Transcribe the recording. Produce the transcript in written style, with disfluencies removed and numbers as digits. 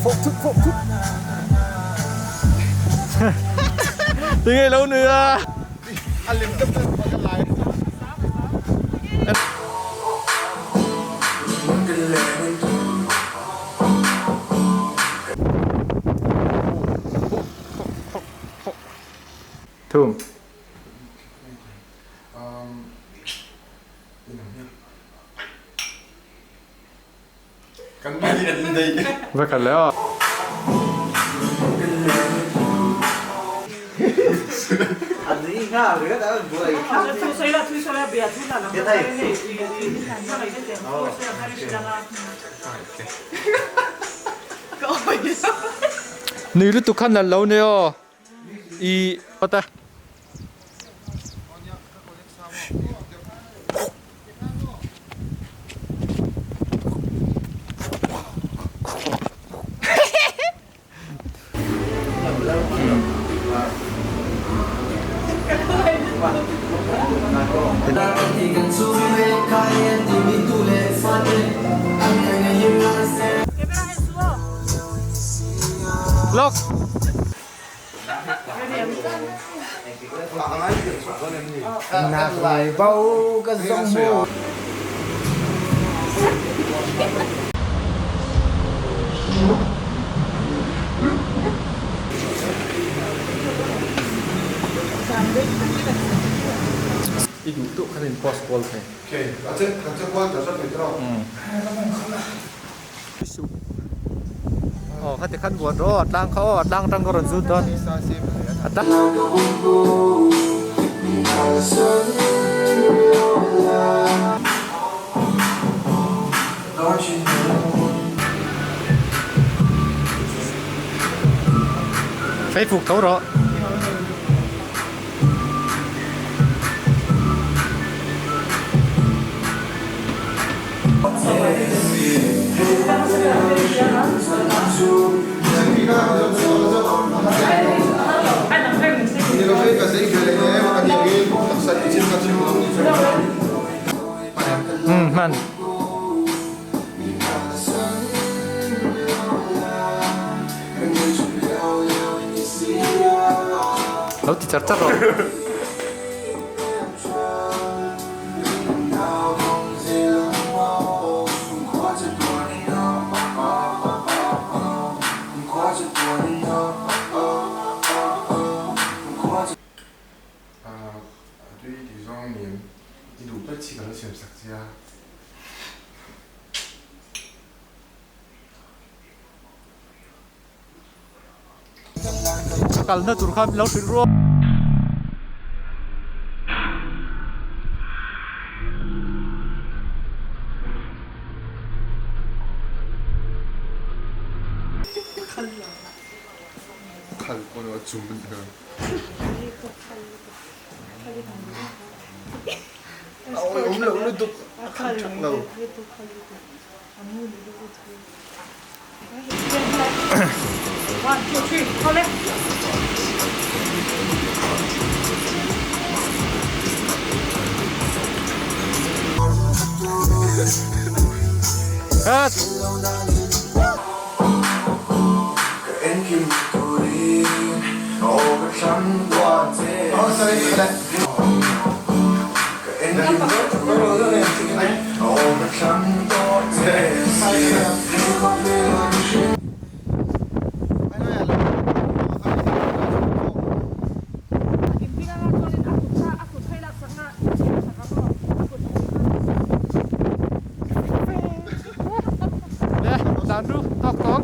Fawh thut fawh thut. Tinge lo nui a. A lem deuh deuh pawh ka lai. Thum. Va kal leh aw. Nui lutuk khan nalh lo nia aw. I pata. Lok. I duh duh khan in post kual thei. Aw khati khan buan rawh a tlang kha aw a tlang atang ka rawn zut dawn a tlang Facebook tho rawh. Hman. Lo ti char char rawh. Kalna tur kha min lo hrilh ruak. Le, tlan ru, tawk tawk.